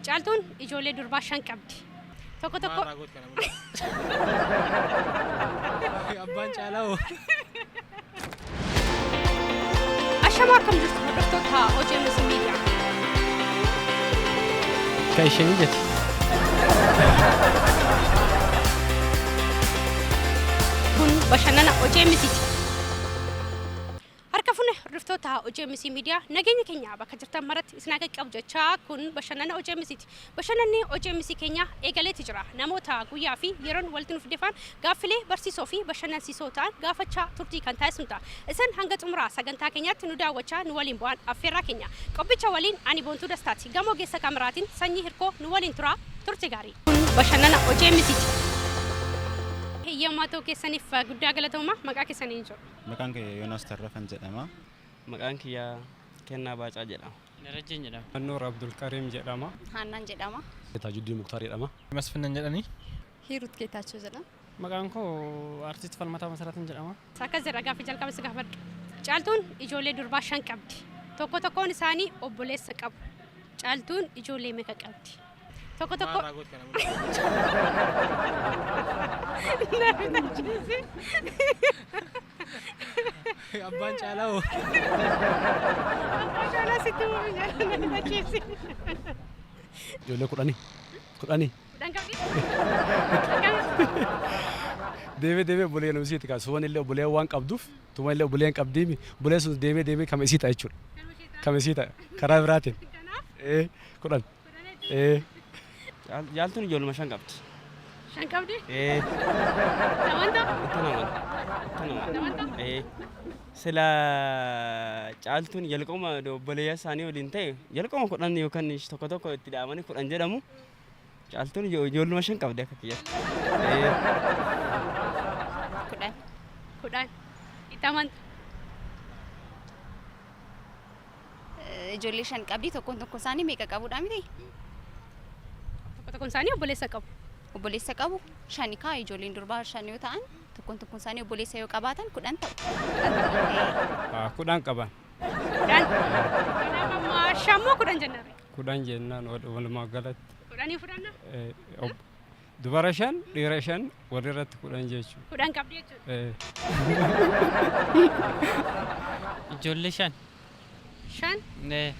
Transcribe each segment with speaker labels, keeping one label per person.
Speaker 1: Caaltuun ijoollee durbaa 5 qabdi. Tokko tokko.
Speaker 2: Maal ragoot kana booda? Abbaan caalaa hoo?
Speaker 1: Ashamaa akkam jirtu hordoftoota OGMS Media.
Speaker 2: Kan isheen ijati.
Speaker 1: Kun bashannana OGMS ti. Harka fuune hordoftoota OGMC Media nageenya keenya bakka jirtan maratti isin haa qaqqabu jechaa kun bashannana OGMC ti. Bashannanni OGMC keenya eegaleeti jira. Namoota guyyaa fi yeroon walitti nuuf dhufan gaaffilee barsiisoo fi bashannansiisoo ta'an gaafachaa turtii kan taasisnu ta'a. Isin hanga xumuraa sagantaa keenyaatti nu daawwachaa nu waliin bu'aan affeerraa keenya. Qophicha waliin ani Boontuu Dastaati. Gama ogeessa kaameraatiin Sanyii Hirkoo nu waliin turaa. Turtii gaarii. Kun bashannana OGMC ti. Heyyamamaa ta'uu keessaniif guddaa galatooma. Maqaa keessan eenyu jedhu?
Speaker 3: Maqaan kiyya Yoonaas Tarrafan jedhama.
Speaker 4: Maqaan kiyya Kennaa Baacaa jedhama.
Speaker 5: Darajjeen jedhama.
Speaker 6: Nuur Abdulkariim jedhama.
Speaker 7: Haannaan jedhama.
Speaker 8: Taajuddiin Muktaar jedhama.
Speaker 2: Masfinnan jedhani.
Speaker 7: Hiirut Geetaachoo jedhama.
Speaker 9: Maqaan koo Artiist Falmataa Masaratin jedhama.
Speaker 1: Akkas jedha gaaffii jalqaba si gaafadhu. Caaltuun ijoollee durbaa 5 qabdi. Tokko tokkoon isaanii obboleessa qabu. Caaltuun ijoollee meeqa qabdi? Tokko tokko.
Speaker 2: Maal ragoot kana booda? Abbaan caalaa hoo?
Speaker 1: Abbaa caalaa sitti himuu jaalladha.
Speaker 8: Ijoollee kudhanii. Kudhanii.
Speaker 1: 10 qabdi?
Speaker 8: Deemee deemee obboleeyyan isiiti kan suman illee obboleeyyan waan qabduuf tuma illee obboleeyyan qabdiimi obboleeyyan sun deemee deemee kama isii ta'a jechuudha. Kama isii ta'a karaa biraatiin. Ee 10. Ee.
Speaker 4: Jaaltuun ijoolluma 5 qabdi.
Speaker 1: 5 qabdi?
Speaker 4: Ee.
Speaker 1: Amantaa?
Speaker 4: Ittan amana. Ittan amana.
Speaker 1: Amantaa?
Speaker 4: Ee. Sila caaltuun jalqabuma obboleeyyan isaanii waliin ta'e jalqabuma 10 yookaan tokko tokko itti dha'amanii 10 jedhamu. Caaltuun ijoolluma 5 qabdi akka kiyyatti. Ee.
Speaker 7: 10.
Speaker 1: 10. Itti amanta?
Speaker 7: Ijoollee 5 qabdi tokkoon tokko isaanii meeqa qabuudha miti?
Speaker 1: Tokko tokkoon isaanii obboleessa qabu.
Speaker 7: Obboleessa qabu 5 kaa ijoolleen durbaa 5 yoo ta'an tokkoon tokkoon isaanii obboleessa yoo qabaatan 10 ta'u.
Speaker 6: 10 qaban.
Speaker 1: 10. Kanaaf amma 5 moo 10 jennaan?
Speaker 6: 10 jennaan walumaa galatti.
Speaker 1: 10 fudhanna?
Speaker 6: Dubara 5 dhiira 5 walirratti 10 jechuudha.
Speaker 1: 10 qabdi jechuudha.
Speaker 5: Ijoollee 5.
Speaker 1: 5?
Speaker 5: Nee.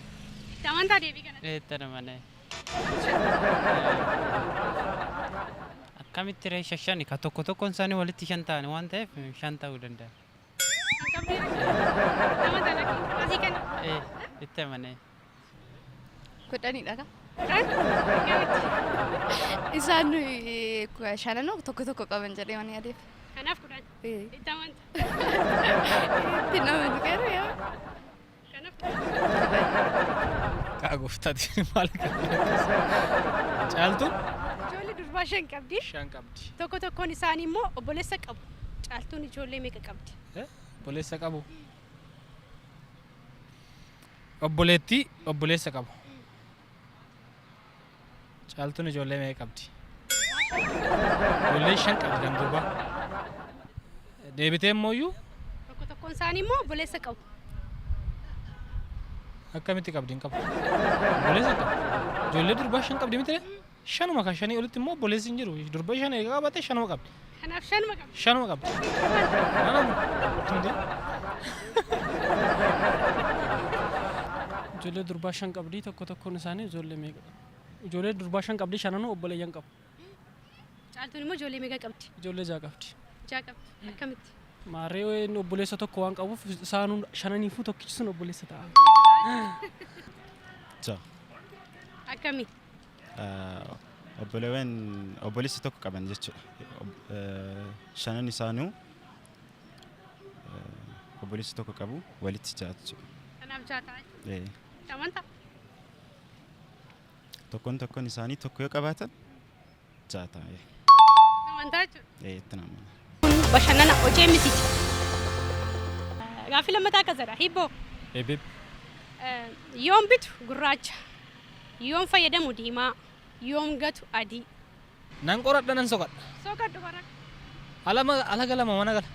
Speaker 1: Itti amantaa deebii kana?
Speaker 5: Itti amana. Akkamitti ree shashani ka tokko tokkoon isaanii walitti 5 ta'an waan ta'eef 5 ta'uu danda'a.
Speaker 1: 5 qabdi jechuudha. Itti amantaa lakkii. Asii kenna.
Speaker 5: Ee itti amanee.
Speaker 7: 10dha ka.
Speaker 1: 10? Akkamitti?
Speaker 7: Isaan shananuu tokko tokko qaban jedhee waan yaadeef.
Speaker 1: Kanaaf 10. Itti amanta.
Speaker 7: Itti amanu garuu yaa.
Speaker 1: Kanaaf
Speaker 2: Kaa gooftaati maal qabdi akkas. Caaltuun?
Speaker 1: Ijoollee durbaa 5 qabdi.
Speaker 2: 5 qabdi.
Speaker 1: Tokko tokkoon isaanii immoo obboleessa qabu. Caaltuun ijoollee meeqa qabdi?
Speaker 2: Obboleessa qabu. Obboleettii obboleessa qabu. Caaltuun ijoollee meeqa qabdi? Ijoollee 5 qabdi kan durbaa. Deebitee immoo iyyuu
Speaker 1: Tokko tokkoon isaanii immoo obboleessa qabu.
Speaker 2: Akkamitti qabdi hin qabu. Obboleessa hin qabu. Ijoollee durbaa 5 qabdi miti ree? Shanuma kan shanii olitti immoo obboleessi hin jiru. Durba 5 eega qabaate shanuma qabdi.
Speaker 1: Kanaaf shanuma qabdi.
Speaker 2: Shanuma qabdi. Kanaaf hundi.
Speaker 9: Ijoollee durbaa 5 qabdi tokko tokkoon isaanii ijoollee meeqa qabu? Ijoollee durbaa 5 qabdi shananuu obboleeyyan qabu.
Speaker 1: Caaltuun immoo ijoollee meeqa qabdi?
Speaker 9: Ijoollee 6 qabdi.
Speaker 1: 6 qabdi. Akkamitti?
Speaker 9: Maarree inni obboleessa tokko waan qabuuf isaanuu shananiifuu tokkichi sun obboleessa ta'a.
Speaker 3: 6.
Speaker 1: Akkami?
Speaker 3: Obboleewwan obboleessa tokko qaban jechuudha. Shanan isaanuu obboleessa tokko qabu walitti 6 jechuudha.
Speaker 1: Kanaaf 6 ta'a jechuudha.
Speaker 3: Ee.
Speaker 1: Amantaa?
Speaker 3: Tokkoon tokkoon isaanii tokko yoo qabaatan 6 ta'a.
Speaker 1: Amantaa jechuudha.
Speaker 3: Ee itti namana.
Speaker 1: Kun bashannana OGMC ti. Gaaffii lammataa akkas jedha. Hibboo.
Speaker 6: Ebib.
Speaker 1: Yoom bitu gurraacha, yoom fayyadamu diimaa, yoom gatu adii.
Speaker 2: Nan qoradha nan soqadha.
Speaker 1: Soqadhu qoradhu.
Speaker 2: Ala ala gala moo mana gala?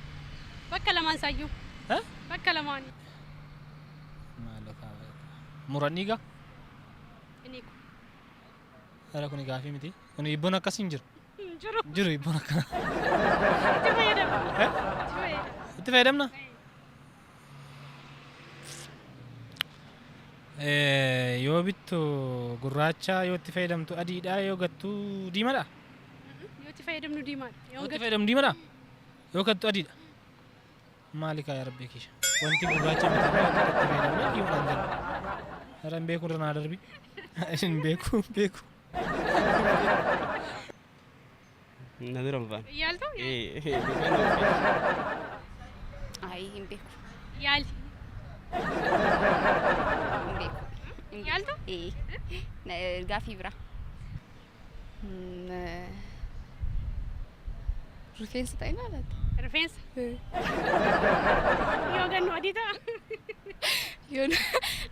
Speaker 1: Bakka lamaan isaayyuu.
Speaker 2: Eh?
Speaker 1: Bakka lamaanii.
Speaker 2: Maaloo kaa. Muran dhiigaa?
Speaker 1: Inni kun.
Speaker 2: Dhala kuni gaafii miti. Kuni hibboon akkas hin jiru.
Speaker 1: Hin jiru.
Speaker 2: Jiru hibboon akkana.
Speaker 1: Itti fayyadamna.
Speaker 2: Eh?
Speaker 1: Itti fayyadamna.
Speaker 2: Itti fayyadamna? Yoo bittu gurraacha, yoo itti fayyadamtu adiidha, yoo gattu diimaadha.
Speaker 1: Yoo itti fayyadamnu diimaadha.
Speaker 2: Yoo itti fayyadamnu diimaadha. Yoo gattu adiidha. Maali kaa yaa rabbii kisha. Wanti gurraacha bitamee akka itti fayyadamnee diimaadhaan ganna. Irra hin beeku, irra naa darbi. Hin beeku, hin beeku.
Speaker 4: Na dura hin baane.
Speaker 1: Yaaltu?
Speaker 7: Ayi, hin beeku.
Speaker 1: Yaali.
Speaker 7: Hin beeku.
Speaker 1: Yaaltu?
Speaker 7: Ee. Gaafii biraa.
Speaker 10: Rifeensa ta'inaa laata?
Speaker 1: Rifeensa. Yoo gannu adii ta'a.
Speaker 10: Yoo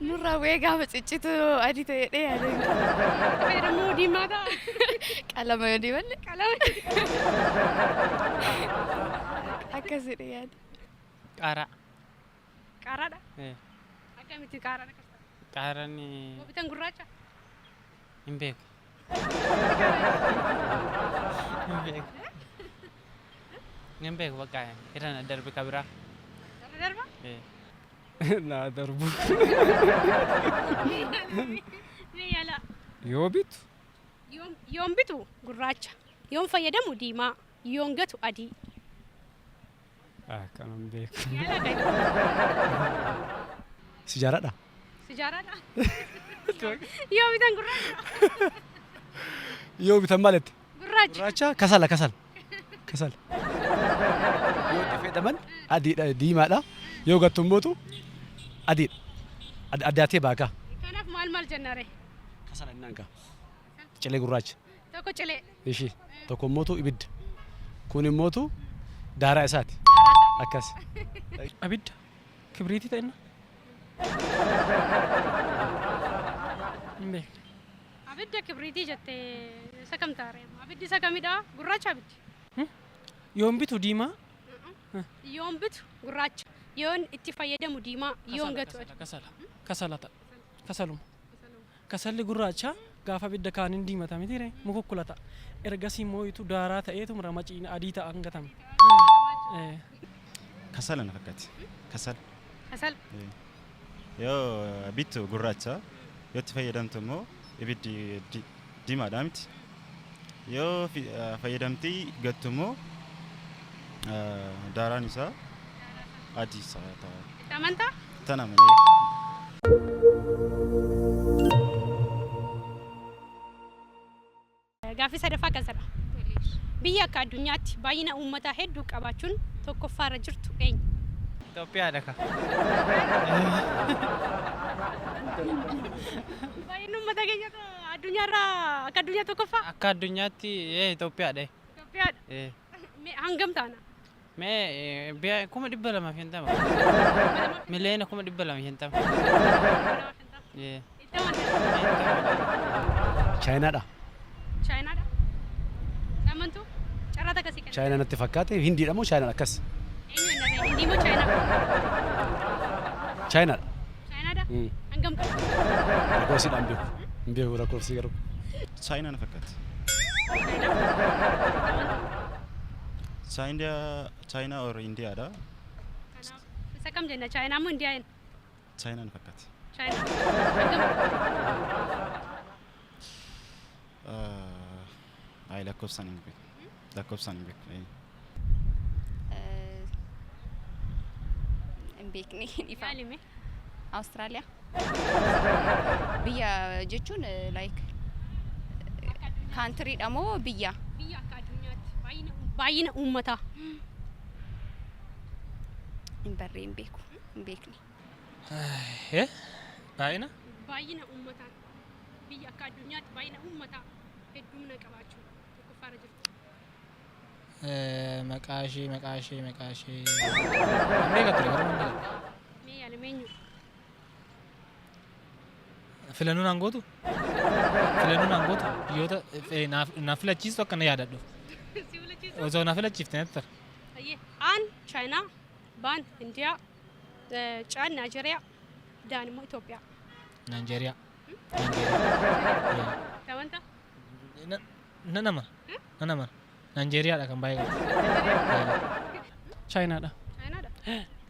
Speaker 10: nurraa bu'ee gaafa ciccitu adii ta'e jedhee yaadeen.
Speaker 1: Itti fayyadamnu diimaa ta'a.
Speaker 10: Qalama yoo dibanne.
Speaker 1: Qalama.
Speaker 10: Akkas jedhee yaada.
Speaker 5: Qaaraa.
Speaker 1: Qaaraadha.
Speaker 5: Eh.
Speaker 1: Akkamitti qaaraadha?
Speaker 5: Qaaraan
Speaker 1: Yoo bitan gurraacha?
Speaker 5: Hin beeku. Hin beeku. Hin beeku, bakka irra na darbe ka biraa.
Speaker 1: Irra darba?
Speaker 5: Eh.
Speaker 6: Naa darbu.
Speaker 1: Mee yaala.
Speaker 6: Yoo bitu
Speaker 1: Yoon bitu gurraacha. Yoon fayyadamu diimaa. Yoon gatu adii.
Speaker 6: Kanan beeku.
Speaker 1: Yaala kan.
Speaker 8: Sijaaraadha.
Speaker 1: Sijaaraadha. Yoo bitan gurraacha.
Speaker 8: Yoo bitan maal jette?
Speaker 1: Gurraacha.
Speaker 8: Gurraacha, kasala, kasala. Kasala. Yoo itti fayyadaman adiidha, diimaadha. Yoo gattu immootu adiidha. Addaatee baakaa.
Speaker 1: Kanaaf maal maal jennare?
Speaker 8: Kasala innaan kaa. Cilee gurraacha.
Speaker 1: Tokko cilee.
Speaker 8: Ishii tokko immootu ibidda. Kun immootu daaraa isaati. Akkas.
Speaker 9: Abidda. Kibriitii ta'inna. Hin beekne.
Speaker 1: Abidda, kibriitii jettee, isa kam taare? Abiddi isa kamidha? Gurraacha abiddi.
Speaker 9: Yoon bitu diimaa.
Speaker 1: Yoon bitu gurraacha. Yoon itti fayyadamu diimaa. Yoon gatu adii.
Speaker 9: Kasala. Kasala ta'a. Kasaluma. Kasalli gurraacha gaafa abidda kaaniin diimata miti ree, mukukkula ta'a. Ergasii immoo itu daaraa ta'eetu ramaciin adii ta'a hangatame.
Speaker 3: Kasala na fakkaate. Kasala.
Speaker 1: Kasala.
Speaker 3: Yoo bittu gurraacha, yoo itti fayyadamtu immoo ibiddi diimaadha miti. Yoo fayyadamtii gattu immoo daaraan isaa adii isaa ta'a.
Speaker 1: Itti amantaa?
Speaker 3: Tana malee.
Speaker 1: Gaaffii sadaffaa kan sadha. Biyya akka addunyaatti baay'ina uummataa hedduu qabaachuun tokkoffaarra jirtu eenyu?
Speaker 5: Itoophiyaadha ka.
Speaker 1: Baay'inni uummata keenya addunyaarraa akka addunyaa tokkoffaa?
Speaker 5: Akka addunyaatti Itoophiyaadha.
Speaker 1: Itoophiyaadha.
Speaker 5: Eh.
Speaker 1: Mee hangam taana?
Speaker 5: Mee biyya 250,000. Miliyoona 250,000. Eh.
Speaker 1: Itti amantaa?
Speaker 8: Chaayinaadha.
Speaker 1: Chaayinaadha. Amantuu? Carraa akkasii kenna.
Speaker 8: Chaayinaa natti fakkaate, Hindiidha moo Chaayinaadha akkas?
Speaker 1: Eenyu inni? Hindii moo Chaayinaa?
Speaker 8: Chaayinaadha.
Speaker 1: Chaayinaadha? Hangam qaba?
Speaker 8: Lakkoofsiidhaan beeku. Hin beeku lakkoofsii garuu.
Speaker 3: Chaayinaa na fakkaate. Chaayinaa, Chaayinaa or Indiyaadha.
Speaker 1: Kanaaf isa kam jenna? Chaayinaa moo Indiyaa jenna?
Speaker 3: Chaayinaa na fakkaate.
Speaker 1: Chaayinaa. Hangam?
Speaker 3: Ay, lakkoofsaan hin beeku. Lakkoofsaan hin beeku.
Speaker 7: Hin beekne ifa.
Speaker 1: Yaalime.
Speaker 7: Awustiraaliyaa. Biyya jechuun like countrydha moo biyya?
Speaker 1: Biyya akka addunyaatti baay'ina uummataa.
Speaker 7: Hin barree, hin beeku, hin beekne.
Speaker 2: Eh? Baay'ina?
Speaker 1: Baay'ina uummataa. Biyya akka addunyaatti baay'ina uummataa heddumina qabaachuu tokkoffaarra jirtu.
Speaker 2: Maqaa ishee, maqaa ishee, maqaa ishee. Hin beeka ture, garuu hin beeka.
Speaker 1: Mee yaalime, eenyu?
Speaker 2: Filannoon aangootu? Filannoon aangootu biyyoota naaf filachiistu akka na yaadadhu.
Speaker 1: Si filachiisa?
Speaker 2: Osoo na filachiifte natti tola.
Speaker 1: Ayyee. Aan Chaayinaa, Baan Indiyaa, Caan Naajeeriyaa, Daan immoo Itoophiyaa.
Speaker 2: Naajeeriyaa. Naajeeriyaa.
Speaker 1: Amantaa?
Speaker 2: Nan amana. Nan amana. Naayijeeriyaadha kan baay'ee qabu.
Speaker 9: Chaayinaadha.
Speaker 1: Chaayinaadha.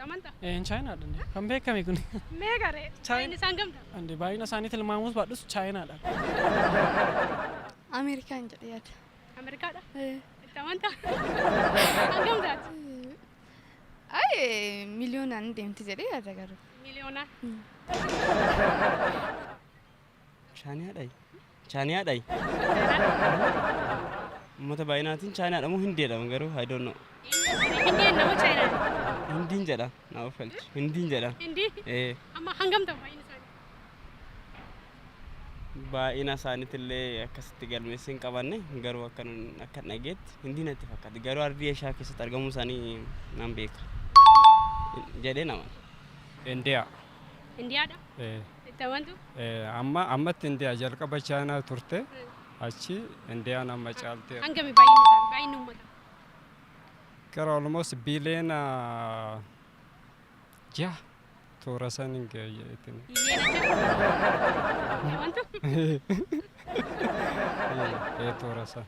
Speaker 1: Amantaa?
Speaker 9: Een Chaayinaadha. Kan beekame kun.
Speaker 1: Meeqa ree? Baay'inni isaan gamta?
Speaker 9: Ande baay'ina isaanii tilmaamuus baadhus Chaayinaadha.
Speaker 10: Ameerikaan jedhe yaada.
Speaker 1: Ameerikaadha? Itti amantaa? Hangam taati?
Speaker 10: Ay, miliyoonaan deemti jedhee yaada garuu.
Speaker 1: Miliyoonaan.
Speaker 4: Chaayinaadha. Chaayinaadha. Uummata baay'inaatiin Chaayinaadha moo Hindiidha garuu I don't know.
Speaker 1: Hindii nama Chaayinaadha.
Speaker 4: Hindiin jedha naa of galchi. Hindiin jedha.
Speaker 1: Hindii?
Speaker 4: Ee.
Speaker 1: Amma hangam ta'u baay'inni isaanii?
Speaker 4: Baay'ina isaaniitillee akkasitti galmeessee hin qabanne, garuu akka nun akka dhageetti Hindii natti fakkaata. Garuu ardii Eeshiyaa keessatti argamuu isaanii nan beeka. Jedhee nama.
Speaker 6: Indiyaa.
Speaker 1: Indiyaadha?
Speaker 6: Eh,
Speaker 1: Itti amantu?
Speaker 6: eh, amma ammatti Indiyaa, jalqaba Chaayinaa turte, achi Indiyaan amma caaltee.
Speaker 1: Hangami baay'inni isaanii? Baay'inni uummata?
Speaker 6: Gara almost biiliyoona 6 toora san hin ga'e jedheetin.
Speaker 1: Biliyoona 6? Itti amantu?
Speaker 6: Ee, toora san.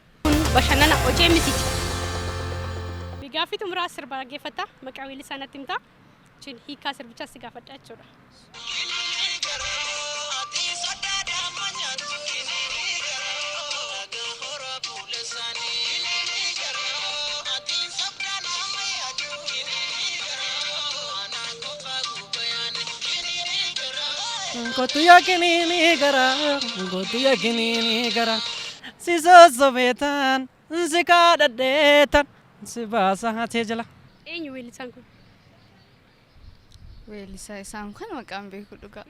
Speaker 1: Bashannana hojii mitiiti. Gaaffii xumuraa sirba dhaggeeffatta. Maqaa weellisaa natti himta. Achiin hiikaa sirbichaa si gaafadha jechuudha.
Speaker 9: Kottu yaakiniini garaa, kottu yaakiniini garaa, si sossobeetan, si kaadhadheetan, si baasa hatee jala.
Speaker 1: Eenyu weellisaan kun?
Speaker 10: Weellisaa isaan kan maqaan beeku dhugaa.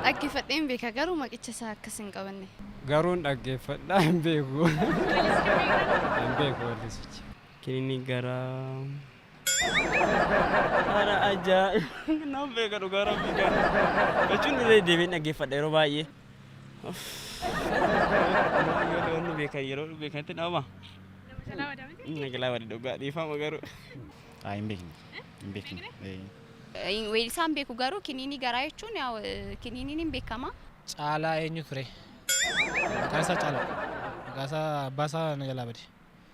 Speaker 10: Dhaggeeffadheen beeka garuu maqicha isaa akkas hin qabanne.
Speaker 6: Garuun dhaggeeffadhaa hin beeku. Hin beeku weellisichi.
Speaker 4: Kiniinii garaa. Ara ajaa'iba! Nama beeka dhugaa rabbi gara. Jechuun illee deebiin dhaggeeffadha yeroo baay'ee. Yoo wanni beekan yeroo beekanitti dhabama. Nagalaa bade dhugaa, dhiifama garuu.
Speaker 3: Haa, hin beekne. Hin beekne. Ee.
Speaker 7: Weellisaan beeku garuu kiniinii garaa jechuun yaa kiniiniin hin beekama.
Speaker 2: Caalaa eenyu ture? Maqaan isaa Caalaa. Maqaan isaa abbaa isaa na jalaa bade.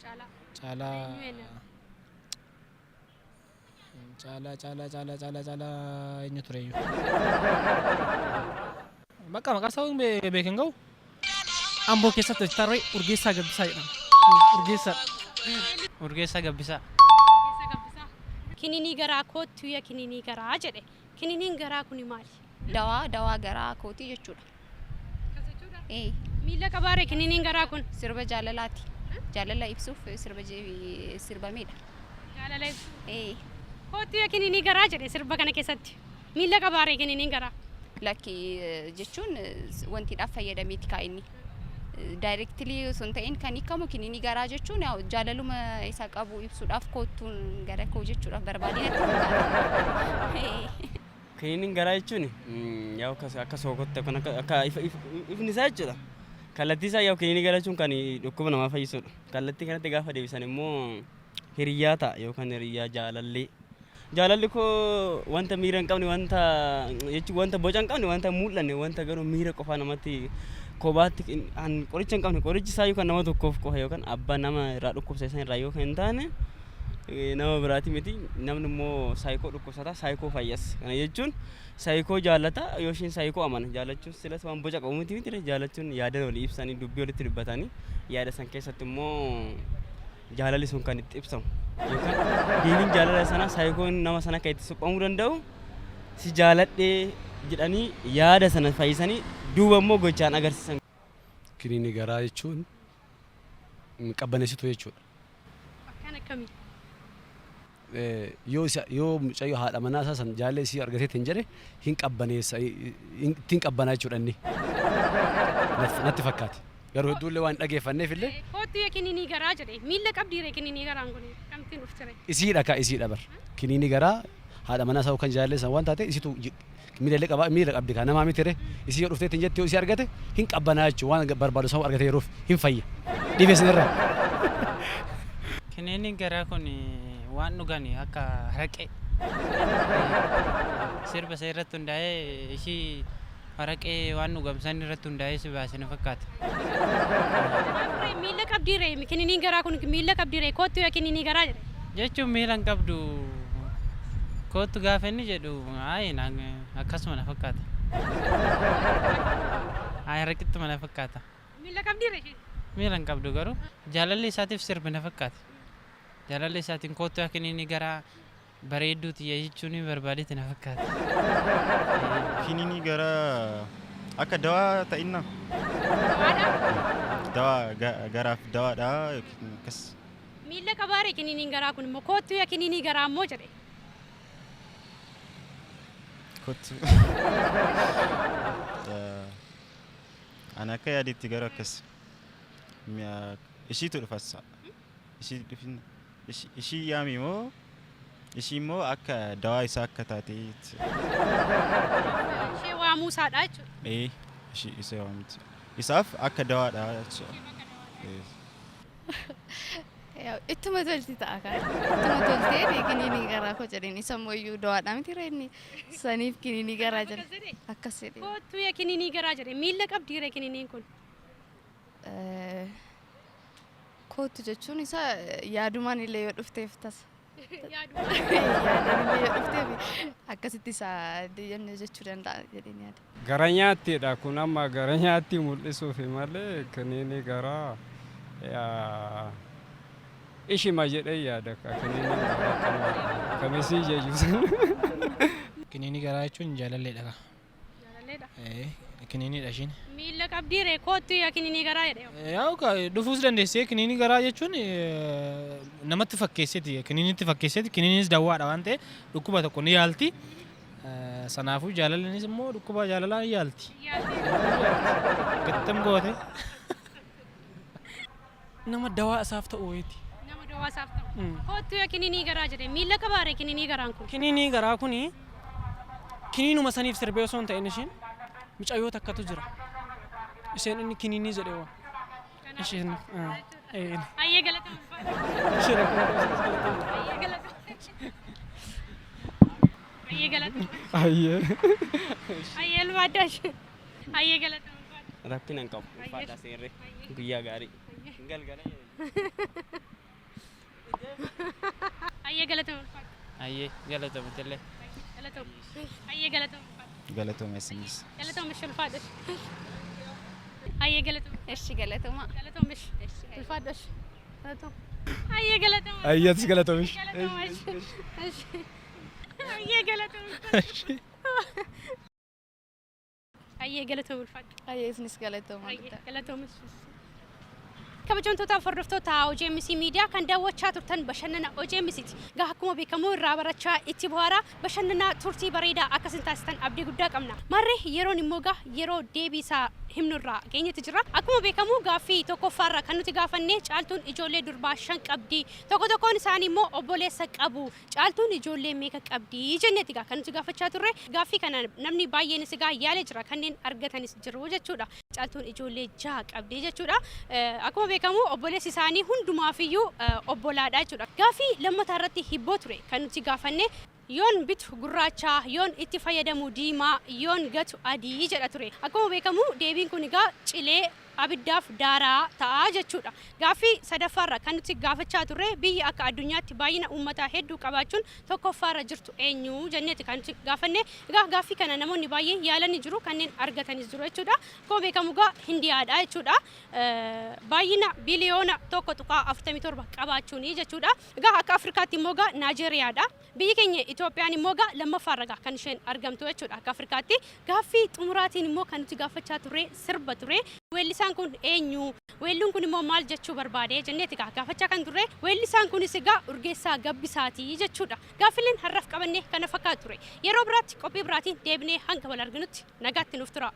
Speaker 1: Caalaa.
Speaker 2: Caalaa.
Speaker 1: Eenyu eenyu?
Speaker 2: Caalaa, Caalaa, Caalaa, Caalaa, Caalaa eenyu ture iyyuu? Bakka maqaan isaa beeken ga'u.
Speaker 9: Amboo keessatti hojjetaa Urgeessaa Gabbisaa jedhama. Urgeessaa.
Speaker 5: Urgeessaa Gabbisaa.
Speaker 1: Kiniinii garaa kootu ya kiniinii garaa jedhe. Kiniiniin garaa kuni maali?
Speaker 7: Dawaa dawaa garaa kootii jechuudha. Ee.
Speaker 1: Miila qabaaree kiniiniin garaa kun?
Speaker 7: Sirba jaalalaati. Jaalala ibsuuf sirba sirbamedha.
Speaker 1: Jaalala ibsu.
Speaker 7: Ee.
Speaker 1: Kootu ya kiniinii garaa jedhe sirba kana keessatti. Miila qabaaree kiniiniin garaa?
Speaker 7: Lakki, jechuun wantiidhaaf fayyadameeti kaa inni. Directly osoo hin ta'in kan hiikamu kiniinii garaa jechuun yaa jaalaluma isa qabu ibsuudhaaf koottuun gara koo jechuudhaaf barbaadee natti fakkaata.
Speaker 4: Kiniiniin garaa jechuun yaa akka sookotti akka ifni isaa jechuudha. Kallattii isaa yaa kiniinii garaa jechuun kan dhukkuba namaa fayyisudha. Kallattii kanatti gaafa deebisan immoo hiriyaa ta'a yookaan hiriyaa jaalallee. Jaalalli koo wanta miira hin qabne, wanta jechuun wanta boca hin qabne, wanta hin mul'anne, wanta garuu miira qofaa namatti kophaatti an qoricha hin qabne, qorichi isaa yookaan nama tokkoof qofa yookaan abbaa nama irraa dhukkubsa isaan irraa yookaan hin taane nama biraati miti. Namni immoo saayikoo dhukkubsata, saayikoo fayyas. Kana jechuun saayikoo jaallata yoo isheen saayikoo amana. Jaallachuun silas waan boca qabu miti miti. Jaallachuun yaada walii ibsanii, dubbii walitti dubbatanii, yaada san keessatti immoo jaalalli sun kan itti ibsamu yookaan deebiin jaalala sana saayikoon nama sana kan itti suphamuu danda'u si jaaladhee jedhanii yaada sana fayyisanii duuba immoo gochaan agarsiisan.
Speaker 8: Kiniinii garaa jechuun qabbaneessituu jechuudha.
Speaker 1: Akkaan akkamii?
Speaker 8: Yoo isa yoo mucayyoo haadha manaa isaa san jaallee isii argateetti hin jedhe hin qabbaneessa, ittiin qabbanaa jechuudha inni. Natti fakkaate. Garuu hedduullee waan hin dhageeffanneef illee.
Speaker 1: Kootu ya kiniinii garaa jedhe. Miila qabdiire kiniinii garaan kun kamtiin dhuftire?
Speaker 8: Isiidha ka isiidha bar. Kiniinii garaa haadha manaa isaa yookaan jaallee san waan taate isitu miila illee qaba, miila qabdi kan namaa miti ree, isii yoo dhufteetti hin jette yoo isii argate hin qabbanaa jechuudha, waan barbaadu san argate yeroof hin fayya dhibee sanirraa.
Speaker 5: Kiniiniin garaa kun waan dhugan akka haraqee sirba isa irratti hundaa'ee ishii Araqee waan dhugamsan irratti hundaa'ee si baase na fakkaata.
Speaker 1: Miila qabdii ree kininiin garaa kun miila qabdii ree kottu yaa kininii garaa jedhe.
Speaker 5: Jechuun miila hin qabdu kottu gaafa inni jedhu ayi akkasuma na fakkaata. Ayi araqettuma na fakkaata.
Speaker 1: Miila qabdii ree isheen.
Speaker 5: Miila hin qabdu garuu jaalalli isaatiif sirbi na fakkaata. Jaalalli isaatiin kottu yaa kininii garaa bareedduu tiyya jechuun barbaadetti na fakkaata.
Speaker 3: Kininii garaa akka dawaa ta'inna. Dawaa garaaf dawaadha yookiin akkas.
Speaker 1: Miila qabaaree kininiin garaa kun immoo kottu yaa kininii garaa immoo jedhe.
Speaker 3: Kottu. Ani akka yaadetti garuu akkas. Ishiitu dhufas. Ishii dhufin ishii yaami moo ishii immoo akka dawaa isaa akka taateetti.
Speaker 1: Ishee waamuu isaadha jechuudha.
Speaker 3: Ee ishii isa waamti. Isaaf akka dawaadha jechuudha.
Speaker 10: Ittuma tolti ta'a kan. Ittuma toltee kiniinii garaa koo jedheen isa immoo dawaadha miti reenni saniif kiniinii garaa jedhe. Akkas jedhe.
Speaker 1: Kottu yaa kininii garaa jedhe miila qabdii ree kininiin kun.
Speaker 10: Kottu jechuun isaa yaadumaan illee yoo dhufteef tasa. Yaadan illee yoo dhufteef akkasitti isaa deemne jechuu danda'a jedheen yaada.
Speaker 6: Gara nyaattiidha kun amma gara nyaatti mul'isuufi malee kiniinii garaa ishima jedhee yaada kiniinii garaa kamisii jechuun.
Speaker 2: Kiniinii garaa jechuun jaalalleedha kaa.
Speaker 1: Jaalalleedha.
Speaker 2: Kiniiniidha ishiin.
Speaker 1: Miila qabdii ree kottu yaa kininii garaa jedhe.
Speaker 2: Yaa'u dhufuus dandeessee kiniinii garaa jechuun namatti fakkeesseeti kiniinitti fakkeesseeti kiniinis dawwaadha waan ta'eef dhukkuba tokko ni yaalti. Sanaafuu jaalallinis immoo dhukkuba jaalalaa ni yaalti. Gattam goote.
Speaker 9: Nama dawaa isaaf ta'u wayiiti.
Speaker 1: Nama dawaa isaaf ta'u. Kottu yaa kininii garaa jedhe miila qabaaree kininii garaan kun.
Speaker 9: Kiniinii garaa kuni kiniinuma saniif sirbee osoo hin ta'in ishiin mucayyoo takkatu jira. Isheen inni kiniinii jedhee waan. Isheen.
Speaker 1: Ayyee galatama.
Speaker 9: Isheen akkuma galatama.
Speaker 1: Ayyee galatama. Ayyee galatama.
Speaker 6: Ayyee.
Speaker 1: Ayyee ulfaadhaa. Ayyee galatama.
Speaker 4: Rakkina hin qabu. Ulfaadhaa seerree. Guyyaa gaarii. Galgala.
Speaker 1: Ayyee galatama ulfaadhaa.
Speaker 5: Ayyee galatoomtillee.
Speaker 1: Galatama. Ayyee galatama.
Speaker 3: Galatooma isinis.
Speaker 1: Galatama ishee ulfaadhaa. Ayyee galatama.
Speaker 7: Eshi galatoma.
Speaker 1: Galatama ishee. Ulfaadhaa ishee. Galatama. Ayyee galatama.
Speaker 8: Ayyatis galatoomish.
Speaker 1: Galatama ishee. Ayyee galatama. Ayyee galatama ulfaadhaa.
Speaker 10: Ayyee isinis galatoma.
Speaker 1: Galatama. Kabajamtoota hordoftoota OGMC miidiyaa kan daawwachaa turtan bashannana OGMCti. Gaa akkuma beekamu irraa barachaa itti bohaaraa bashannanaa turtii bareedaa akkasin taasisan abdii guddaa qabna. Marree yeroon immoo gaa yeroo deebii isaa himnu irraa geenyetti jira. Akkuma beekamu gaaffii tokkoffaarra kan nuti gaafanne caaltuun ijoollee durbaa 5 qabdi. Tokko tokkoon isaanii immoo obboleessa qabu. Caaltuun ijoollee meeqa qabdi jenneeti gaa kan nuti gaafachaa turre. Gaaffii kana namni baay'eenis gaa yaalee jira kanneen argatanis jiru jechuudha. Caaltuun ijoollee 6 qabdi jechuudha. Akkuma beekamu obboleessi isaanii hundumaafiyyuu obbolaadha jechuudha. Gaaffii lammataa irratti hibboo ture kan nuti gaafanne yoon bitu gurraacha, yoon itti fayyadamu diimaa, yoon gatu adii jedha ture. Akkuma beekamu deebiin kun egaa cilee abiddaaf daaraa ta'a jechuudha. Gaaffii sadaffaarra kan nuti gaafachaa turre biyyi akka addunyaatti baay'ina uummataa hedduu qabaachuun tokkoffaarra jirtu eenyu jenneeti kan nuti gaafanne. Egaa gaaffii kana namoonni baay'een yaalanii jiru kanneen argatanis jiru jechuudha. Akkuma beekamu egaa Hindiyaadha jechuudha. Baay'ina biliyoona 1.47 qabaachuuni jechuudha. Egaa akka Afrikaatti immoo egaa Naajeeriyaadha. Biyyi keenya Itoophiyaan immoo egaa lammaffaarra egaa kan isheen argamtu jechuudha akka Afrikaatti. Gaaffii xumuraatiin immoo kan nuti gaafachaa turre sirba ture. Weellisaan kun eenyu? Weelluun kun immoo maal jechuu barbaade jenneeti egaa gaafachaa kan turre. Weellisaan kunis egaa Urgeessaa Gabbisaati jechuudha. Gaaffileen har'aaf qabanne kana fakkaatu ture. Yeroo biraatti qophii biraatiin deebinee hanga wal arginutti nagaatti nuuf tura.